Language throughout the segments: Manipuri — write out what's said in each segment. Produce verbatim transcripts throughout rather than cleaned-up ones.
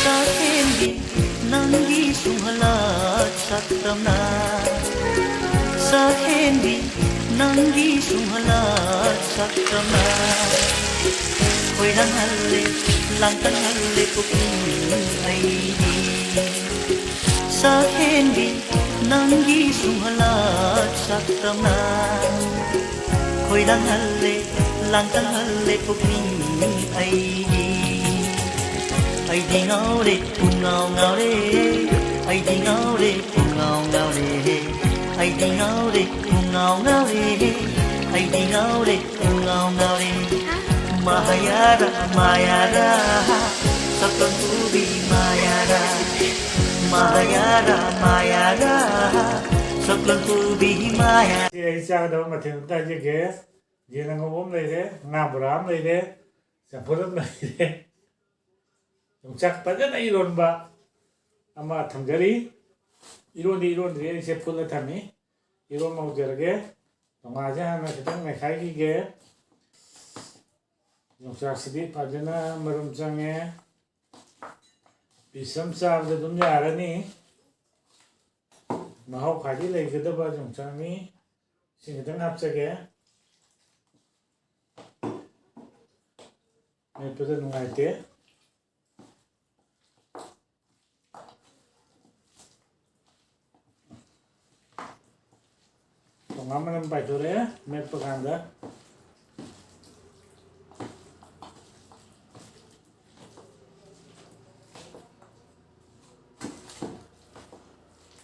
ꯆꯥꯛꯍꯦꯟꯕꯤ ꯅꯪꯒꯤ ꯁꯨꯡꯍꯜꯂꯛ ꯁꯛꯇꯝꯅ, ꯆꯥꯛꯍꯦꯟꯕꯤ ꯅꯪꯒꯤ ꯁꯨꯡꯍꯜꯂꯛ ꯁꯛꯇꯝꯅ, ꯈꯣꯏꯔꯥꯡꯍꯜꯂꯦ, ꯂꯥꯡꯇꯛꯍꯜꯂꯦ ꯄꯨꯛꯅꯤꯡ ꯑꯩꯗꯤ꯫ ꯆꯥꯛꯍꯦꯟꯕꯤ ꯅꯪꯒꯤ ꯁꯨꯡꯍꯜꯂꯛ ꯁꯛꯇꯝꯅ, ꯈꯣꯏꯔꯥꯡꯍꯜꯂꯦ, ꯂꯥꯡꯇꯛꯍꯜꯂꯦ ꯄꯨꯛꯅꯤꯡ ꯑꯩꯗꯤ꯫ ꯑꯩꯗꯤ ꯉꯥꯎꯔꯦ, ꯄꯨꯡꯉꯥꯎ ꯉꯥꯎꯔꯦ꯫ ꯑꯩꯗꯤ ꯉꯥꯎꯔꯦ, ꯄꯨꯡꯉꯥꯎ ꯉꯥꯎꯔꯦ꯫ ꯑꯩꯗꯤ ꯉꯥꯎꯔꯦ, ꯄꯨꯡꯉꯥꯎ ꯉꯥꯎꯔꯦ꯫ ꯑꯩꯗꯤ ꯉꯥꯎꯔꯦ, ꯄꯨꯡꯉꯥꯎ ꯉꯥꯎꯔꯦ꯫ ꯃꯍꯥꯌꯥꯔꯥ, ꯃꯥꯌꯥꯔꯥ, ꯁꯛꯂꯣꯟ ꯄꯨꯕꯤ ꯃꯥꯌꯥꯔꯥ꯫ ꯃꯍꯥꯌꯥꯔꯥ, ꯃꯥꯌꯥꯔꯥ, ꯁꯛꯂꯣꯟ ꯄꯨꯕꯤ ꯃꯥꯌꯥꯔꯥ꯫ ꯑꯩ ꯆꯥꯒꯗꯕ ꯃꯊꯦꯜ ꯑꯝꯇ ꯍꯥꯏꯖꯒꯦ꯫ ꯌꯦꯟ ꯑꯉꯧꯕ ꯑꯃ ꯂꯩꯔꯦ, ꯉꯥ ꯕꯣꯔꯥ ꯑꯃ ꯂꯩꯔꯦ, ꯆꯝꯐꯨꯠ ꯑꯃ ꯂꯩꯔꯦ, ꯌꯣꯡꯆꯥꯛ ꯐꯖꯅ ꯏꯔꯣꯟꯕ ꯑꯃ ꯊꯝꯖꯔꯤ꯫ ꯏꯔꯣꯟꯗꯤ ꯏꯔꯣꯟꯗ꯭ꯔꯤ, ꯑꯩꯁꯦ ꯐꯨꯠꯂ ꯊꯝꯃꯤ꯫ ꯏꯔꯣꯟꯕ ꯍꯧꯖꯔꯒꯦ꯫ ꯅꯨꯡꯉꯥꯏꯁꯦ ꯍꯥꯟꯅ ꯈꯤꯇꯪ ꯅꯩꯈꯥꯏꯈꯤꯒꯦ꯫ ꯌꯣꯡꯆꯥꯛꯁꯤꯗꯤ ꯐꯖꯅ ꯃꯔꯨꯝ ꯆꯪꯉꯦ꯫ ꯄꯤꯁ ꯑꯃ ꯆꯥꯕꯗ ꯑꯗꯨꯝ ꯌꯥꯔꯅꯤ꯫ ꯃꯍꯥꯎ ꯈ꯭ꯋꯥꯏꯗꯒꯤ ꯂꯩꯒꯗꯕ ꯌꯣꯡꯆꯥꯛꯅꯤ꯫ ꯏꯁꯤꯡ ꯈꯤꯇꯪ ꯍꯥꯞꯆꯒꯦ꯫ ꯃꯦꯠꯄꯗ ꯅꯨꯡꯉꯥꯏꯇꯦ꯫ ꯇꯣꯉꯥꯟ ꯃꯅꯝ ꯄꯥꯏꯊꯣꯔꯛꯑꯦ ꯃꯦꯠꯄ ꯀꯥꯟꯗ꯫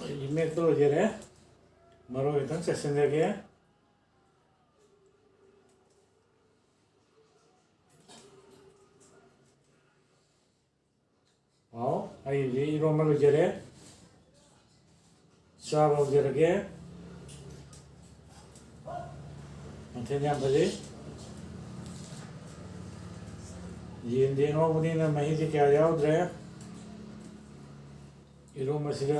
ꯑꯩ ꯃꯦꯠꯄ ꯂꯣꯏꯖꯔꯦ꯫ ꯃꯔꯣꯏ ꯈꯤꯇꯪ ꯆꯥꯏꯁꯤꯟꯖꯒꯦ꯫ ꯑꯥꯎ, ꯑꯩ ꯍꯧꯖꯤꯛ ꯏꯔꯣꯟꯕ ꯂꯣꯏꯖꯔꯦ꯫ ꯆꯥꯕ ꯍꯧꯖꯔꯒꯦ꯫ ꯃꯊꯦꯜ ꯌꯥꯝ ꯐꯖꯩ꯫ ꯌꯦꯟꯗꯤ ꯑꯉꯧꯕꯅꯤꯅ ꯃꯍꯤꯗꯤ ꯀꯌꯥ ꯌꯥꯎꯗ꯭ꯔꯦ꯫ ꯏꯔꯣꯝꯕꯁꯤꯗ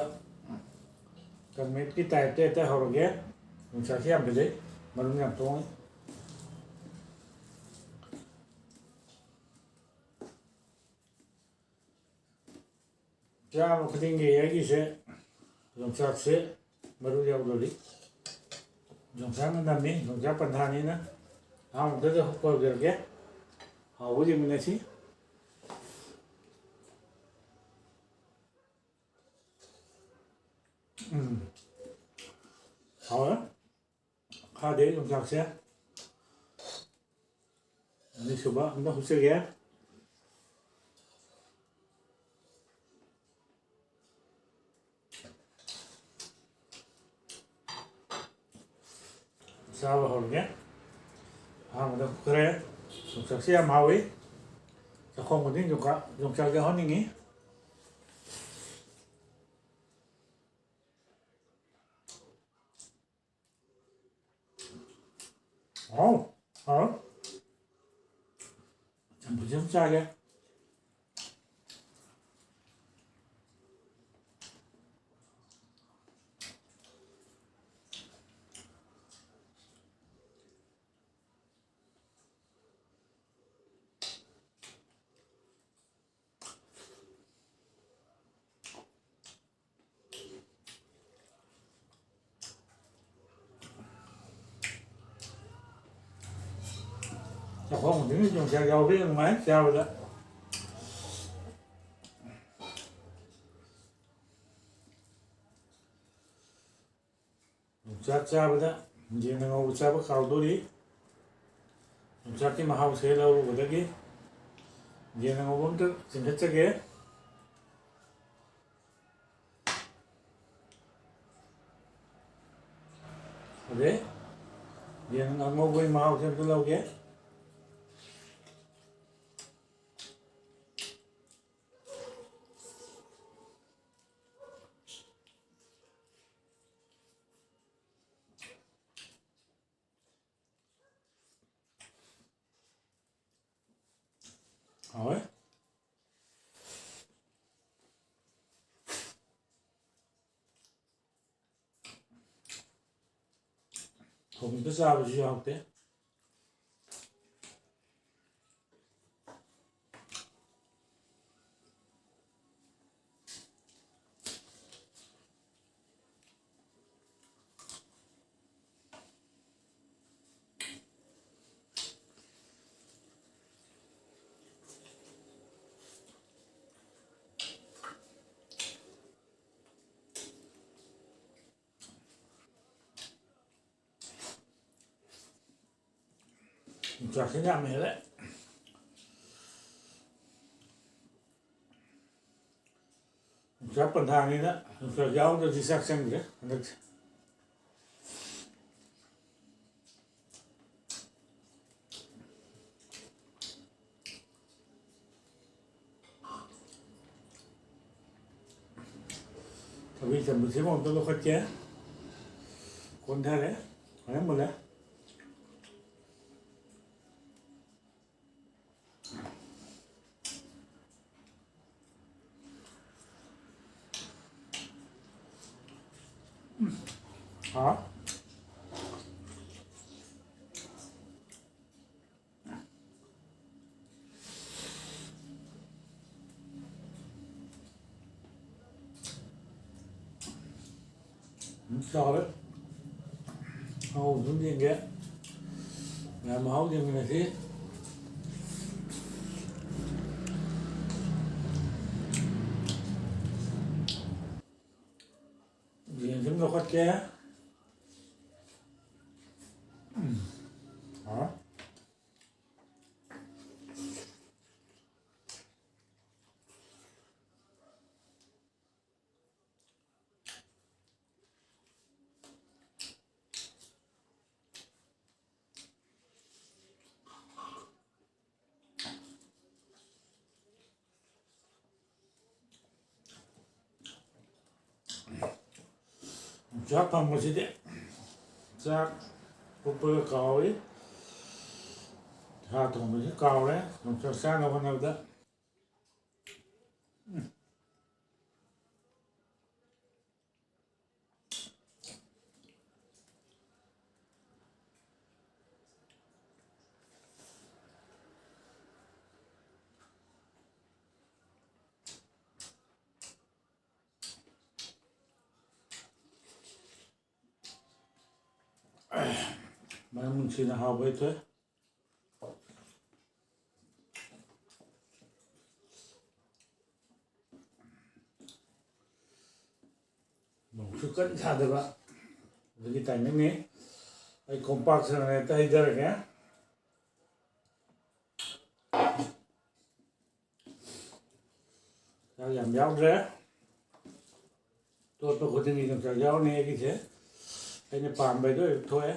ꯀꯪꯃꯦꯠꯀꯤ ꯇꯥꯏꯞꯇ ꯍꯦꯛꯇ ꯍꯧꯔꯒꯦ꯫ ꯌꯣꯡꯆꯥꯛꯁꯤ ꯌꯥꯝ ꯐꯖꯩ, ꯃꯔꯨꯝ ꯌꯥꯝ ꯇꯣꯡꯉꯤ꯫ ꯆꯥꯕ ꯈꯨꯗꯤꯡꯒꯤ ꯑꯩꯒꯤꯁꯦ ꯌꯣꯡꯆꯥꯛꯁꯦ ꯃꯔꯨ ꯌꯥꯎꯗꯣꯔꯤ꯫ ꯌꯣꯡꯆꯥꯛꯅ ꯅꯝꯃꯤ, ꯌꯣꯡꯆꯥꯛ ꯄꯟꯊꯥꯅꯤꯅ ꯑꯍꯥꯟꯕꯗ ꯍꯧꯖꯔꯒꯦ꯫ ꯍꯥꯎꯕ ꯌꯦꯡꯃꯤꯟꯅꯁꯤ꯫ ꯎꯝ꯫ ꯍꯥꯎꯔꯦ꯫ ꯈꯥꯗꯦ ꯌꯣꯡꯆꯥꯛꯁꯦ꯫ ꯑꯅꯤꯁꯨꯕ ꯑꯝꯇ ꯍꯨꯠꯆꯒꯦ꯫ ꯆꯥꯕ ꯍꯧꯔꯒꯦ꯫ ꯑꯍꯥꯟꯕꯗ ꯍꯨꯠꯈ꯭ꯔꯦ꯫ ꯌꯣꯡꯆꯥꯛꯁꯦ ꯌꯥꯝ ꯍꯥꯎꯏ꯫ ꯆꯥꯛꯈꯣꯝ ꯈꯨꯗꯤꯡ ꯌꯣꯡꯆꯥꯛ, ꯌꯣꯡꯆꯥꯛ ꯌꯥꯎꯍꯟꯅꯤꯡꯉꯤ꯫ ꯍꯥꯎ, ꯍꯥꯎ꯫ ꯆꯝꯐꯨꯠꯁꯦ ꯑꯃ ꯆꯥꯒꯦ꯫ ꯆꯥꯛꯈꯣꯝ ꯈꯨꯗꯤꯡꯒꯤ ꯌꯣꯡꯆꯥꯛ ꯌꯥꯎꯕ ꯌꯥꯝ ꯅꯨꯡꯉꯥꯏ ꯆꯥꯕꯗ꯫ ꯌꯣꯡꯆꯥꯛ ꯆꯥꯕꯗ ꯌꯦꯟ ꯑꯉꯧꯕ ꯆꯥꯕ ꯀꯥꯎꯗꯣꯔꯤ꯫ ꯌꯣꯡꯆꯥꯛꯀꯤ ꯃꯍꯥꯎꯁꯦ ꯂꯧꯔꯨꯕꯗꯒꯤ ꯌꯦꯟ ꯑꯉꯧꯕ ꯑꯝꯇ ꯆꯤꯡꯈꯠꯆꯒꯦ꯫ ꯑꯗꯩ ꯌꯦꯟ ꯑꯉꯧꯕꯒꯤ ꯃꯍꯥꯎꯁꯦ ꯑꯝꯇ ꯂꯧꯒꯦ꯫ ꯊꯣꯡꯗ ꯆꯥꯕꯁꯨ ꯌꯥꯎꯗꯦ꯫ ꯌꯣꯡꯆꯥꯛꯁꯤꯅ ꯌꯥꯝ ꯍꯦꯜꯂꯦ꯫ ꯌꯣꯡꯆꯥꯛ ꯄꯟꯊꯥꯅꯤꯅ ꯌꯣꯡꯆꯥꯛ ꯌꯥꯎꯗ꯭ꯔꯗꯤ ꯆꯥꯛ ꯆꯪꯗ꯭ꯔꯦ ꯍꯟꯗꯛꯁꯦ꯫ ꯊꯕꯤ ꯆꯝꯐꯨꯠꯁꯤꯃ ꯑꯝꯇ ꯂꯧꯈꯠꯀꯦ꯫ ꯀꯣꯟꯊꯔꯦ꯫ ꯍꯣꯔꯦꯟ ꯃꯨꯜꯂꯦ꯫ ꯍꯥꯎ꯫ ꯎꯝ, ꯆꯥꯎꯔꯦ꯫ ꯃꯍꯥꯎ ꯑꯗꯨꯝ ꯌꯦꯡꯒꯦ꯫ ꯃꯌꯥꯝ ꯃꯍꯥꯎ ꯌꯦꯡꯃꯤꯟꯅꯁꯤ꯫ ꯌꯦꯟ ꯁꯨꯝ ꯂꯧꯈꯠꯀꯦ꯫ ꯎꯝ꯫ ꯍꯥꯎꯔꯦ꯫ ꯌꯣꯡꯆꯥꯛ ꯐꯪꯕꯁꯤꯗꯤ ꯆꯥꯛ ꯐꯨꯠꯄꯒ ꯀꯥꯎꯏ꯫ ꯁꯥ ꯊꯣꯡꯕꯁꯤ ꯀꯥꯎꯔꯦ꯫ ꯌꯣꯡꯆꯥꯛ ꯆꯥꯅꯕ ꯍꯣꯠꯅꯕꯗ꯫ ꯎꯝ꯫ ꯃꯅꯝ ꯅꯨꯡꯁꯤꯅ ꯍꯥꯎꯕ ꯍꯩ ꯊꯣꯛꯑꯦ꯫ ꯅꯣꯡꯁꯨ ꯀꯟꯅ ꯁꯥꯗꯕ, ꯑꯗꯨꯒꯤ timingꯅꯤ꯫ ꯑꯩ ꯀꯣꯝꯄꯥꯛꯁꯤꯅ ꯍꯦꯛꯇ ꯍꯩꯊꯔꯒꯦ꯫ ꯆꯥꯛ ꯌꯥꯝ ꯌꯥꯎꯗ꯭ꯔꯦ꯫ ꯇꯣꯠꯄ ꯈꯨꯗꯤꯡꯒꯤ ꯌꯣꯡꯆꯥꯛ ꯌꯥꯎꯔꯅꯤ ꯑꯩꯒꯤꯁꯦ꯫ ꯑꯩꯅ ꯄꯥꯝꯕꯩꯗꯣ ꯑꯣꯏꯅ ꯊꯣꯛꯑꯦ꯫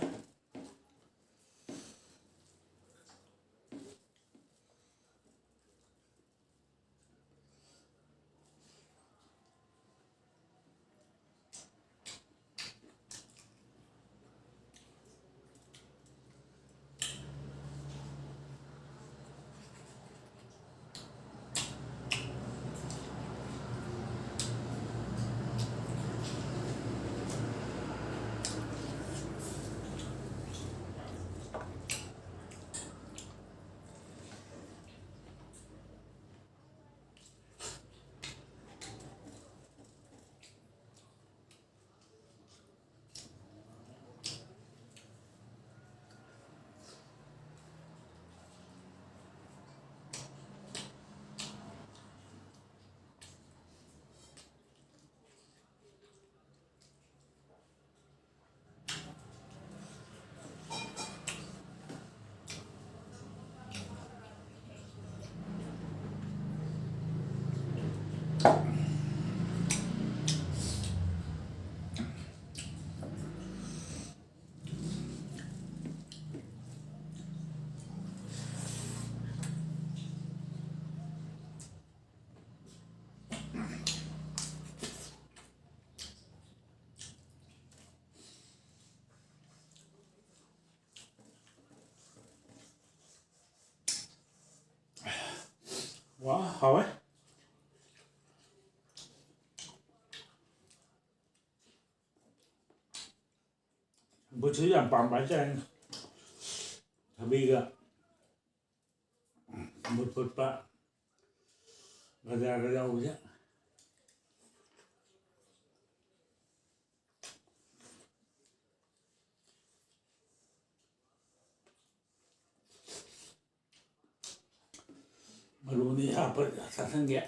ꯋꯥ, ꯍꯥꯎꯋꯦ꯫ ꯆꯝꯐꯨꯠꯁꯨ ꯌꯥꯝ ꯄꯥꯝꯕ ꯍꯥꯏꯇꯥꯔꯦ꯫ ꯊꯕꯤꯒ ꯆꯝꯐꯨꯠ ꯐꯨꯠꯄ, ꯒꯖꯔꯒ ꯌꯥꯎꯕꯁꯦ꯫ ꯍꯥꯞꯄ ꯆꯥꯁꯟꯒꯦ꯫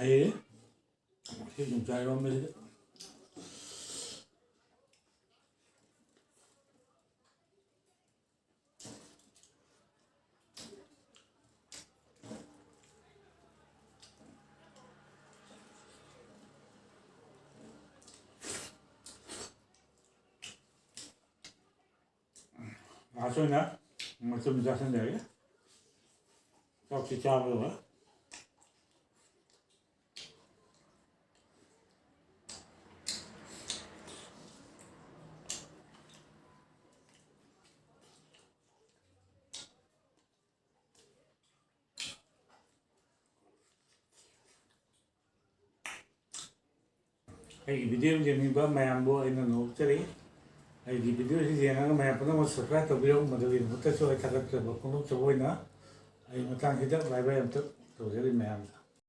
ꯑꯩ ꯁꯤ ꯌꯣꯡꯆꯥꯛ ꯏꯔꯣꯝꯕꯁꯤꯗ ꯂꯥꯁ ꯑꯣꯏꯅ ꯃꯆꯨꯝ ꯆꯥꯁꯤꯟꯖꯔꯒꯦ꯫ ꯆꯥꯛꯁꯤ ꯆꯥꯕ ꯂꯣꯏꯔꯦ꯫ ꯑꯩꯒꯤ ꯚꯤꯗꯤꯑꯣ ꯌꯦꯡꯕꯤꯕ ꯃꯌꯥꯝꯕꯨ ꯑꯩꯅ ꯅꯣꯛꯆꯔꯤ꯫ ꯑꯩꯒꯤ ꯚꯤꯗꯤꯑꯣꯁꯤ ꯌꯦꯡꯉꯒ ꯃꯌꯥꯝ ꯄꯨꯝꯅꯃꯛ subscribe ꯇꯧꯕꯤꯔꯛꯎ꯫ ꯃꯗꯨꯒꯤꯗꯃꯛꯇꯁꯨ ꯑꯩ ꯊꯥꯒꯠꯆꯕ ꯐꯣꯡꯗꯣꯛꯆꯕ ꯑꯣꯏꯅ ꯑꯩ ꯃꯇꯥꯡꯁꯤꯗ bye bye ꯑꯝꯇ ꯇꯧꯖꯔꯤ ꯃꯌꯥꯝꯗ꯫